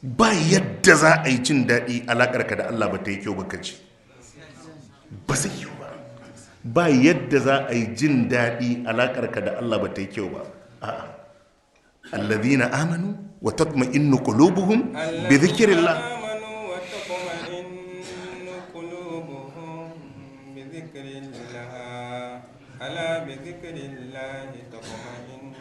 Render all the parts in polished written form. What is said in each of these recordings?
Ba yadda za a yi jin daɗi alaƙarka da Allah ba ta yi kyau ba ka ci, ba zai yiwu ba. Ba yadda za a yi jin daɗi alaƙarka da Allah ba ta yi kyau ba. A'a. Alladhina amanu wa tatma'innu qulubuhum bi dhikrillah. آمنوا وتطمئن قلوبهم بذكر الله، ألا بذكر الله تطمئن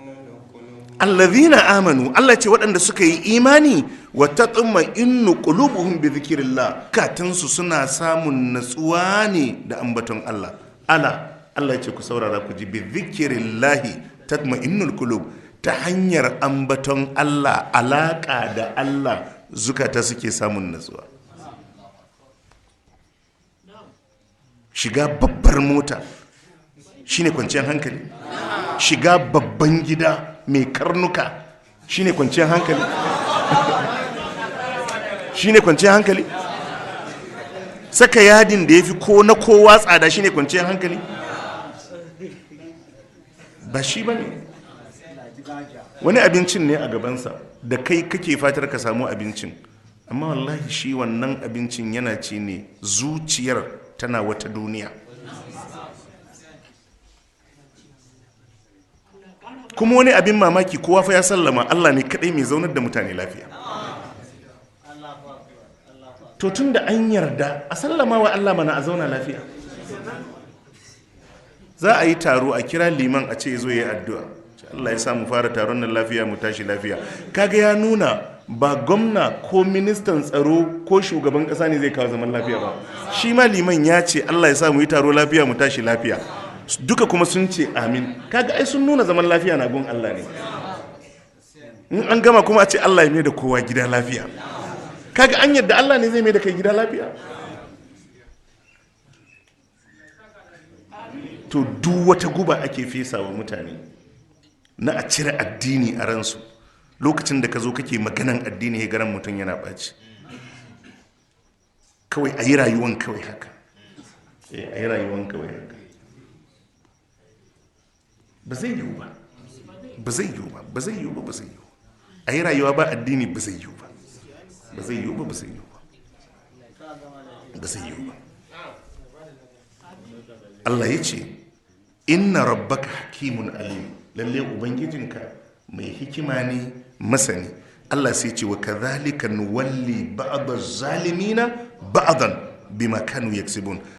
القلوب. Alladhina amanu, Allah ce waɗanda suka yi imani, wa tatma'innu qulubuhum bi dhikrillah, katansu suna samun natsuwa ne da ambaton Allah. Ala, Allah ce ku saurara ku ji, bi dhikrillah tatma'innul qulub, ta hanyar ambaton Allah, alaka da Allah, zukata suke samun natsuwa. Shiga babbar mota shine kwanciyar hankali? Shiga babban gida mai karnuka shine kwanciyar hankali? Shine kwanciyar hankali? Saka yadin da ya fi ko na kowa tsada shine kwanciyar hankali? Ba shi ba ne. Wani abincin ne a gabansa da kai kake fatar ka samu abincin, amma wallahi shi wannan abincin yana ci ne, zuciyar tana wata duniya. Kuma wani abin mamaki, kowa fa ya sallama Allah ne kadai mai zaunar da mutane lafiya. To tun da an yarda a sallama wa Allah mana, a zauna lafiya. Za a yi taro, a kira liman, a ce zo ya yi addu'a. Ce Allah ya sa mu fara taron nan lafiya, mu tashi lafiya. Kaga ya nuna ba gwamna ko ministan tsaro ko shugaban kasa ne zai kawo zaman lafiya ba. Shi ma liman ya ce Allah ya sa mu yi taro lafiya, mu tashi lafiya. Duka kuma sun ce amin. Kaga ai sun nuna zaman lafiya na gun Allah ne. In an gama kuma a ce Allah ya mai da kowa gida lafiya. Kaga an yadda Allah ne zai mai da kai gida lafiya. To duk wata guba ake fesa wa mutane na a cire addini a ransu. Lokacin da ka zo kake maganan addini, ya garan mutum yana ɓaci. Kawai a yi rayuwan kawai haka. A yi rayuwan kawai haka, ba zai yiwu ba, ba zai yiwu ba, ba zai yiwu ba, ba zai yiwu. A yi rayuwa ba addini, ba zai yiwu ba, ba zai yiwu ba, ba zai yiwu ba, ba zai yiwu ba. Allah ya ce inna rabbaka hakimun alim, lalle ubangijinka mai hikima ne, masani. Allah sai ce wa kadhalika nuwalli ba'd az-zalimina ba'dan bima kanu yaksibun.